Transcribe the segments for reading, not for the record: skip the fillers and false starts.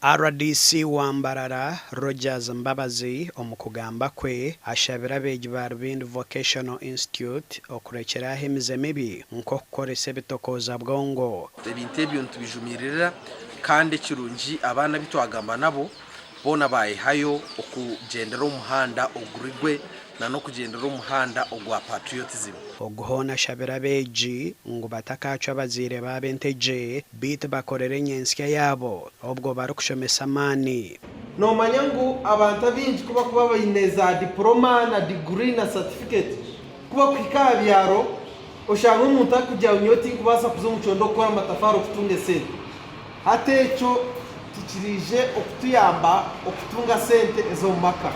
Rdc wa Mbarara, Rogers Mbabazi omu kugamba kwe ashabire abeegi ba Rubindi Vocational Institute okurekyera aho emize mibi nk'okukoresa ebitokooza bwongo. Ebintu ebyo nitubijumiririra kandi ekirungi abaana abu twagamba nabo boona bayehayo okugyendera omu muhanda oguri gwe na n'okugyendera omu muhanda ogwa patriotism. Ogu hoona ashabire abeegi ngu batakaacwa abazaire baabo entegye beitu bakorere nyentsya yaabo obwo barikushomesa amaani. Noomanya ngu abantu abaingi ku barikuba baine za dipuroma na diguri na satifiketi, ku barikuhika aha byaro oshanga omuntu arikugira ngu nyowe tinkubaasa kuza omu kyondo kukora amatafaari okutunga esente. Hati ekyo tikiraije okutuyamba okutunga sente ez'omu maka.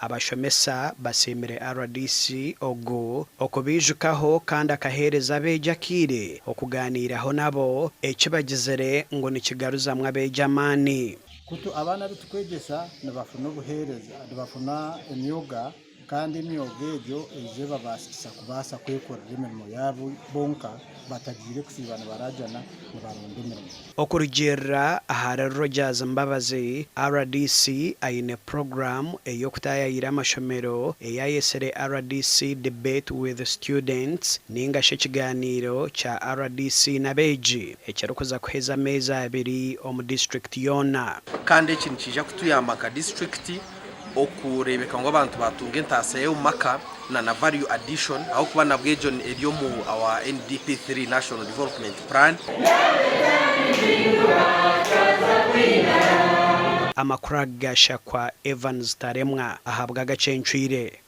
Abashomesa basiimire rdc ogu okubaijukaho kandi akaheereza abeegi akaire okugaaniiraho nabo eki bagizire ngu nikigaruzamu abeegi amaani. Kutu abaana abu tukwegyesa nibafuna obuheereza, nibafuna emyoga Kandi emyoga egyo eija ebabaasisa kubaasa kwekorera emirimo yaabo bonka batagiire kusiiba nibaraajana nibaronda emirimo. Okurugiirira ahari Rogers Mbabazi, rdc aine puroguraamu ey'okutaayaayira amashomero ei ayetsire rdc Debate with Students ninga shi ekigaaniiro kya rdc n'abeegi ekirikuza kuheza ameezi abiri omu disiturikiti yoona. Kandi eki nikiija kutuyamba nka disiturikiti okureebeka ngu abantu baatunga entaasya y'omu maka na na value addition ahabw'okuba nabwo egyo eri omu our NDP 3 National Development Plan. Amakuru aga gashakwa Evans Taremwa ahabw'agacencwire.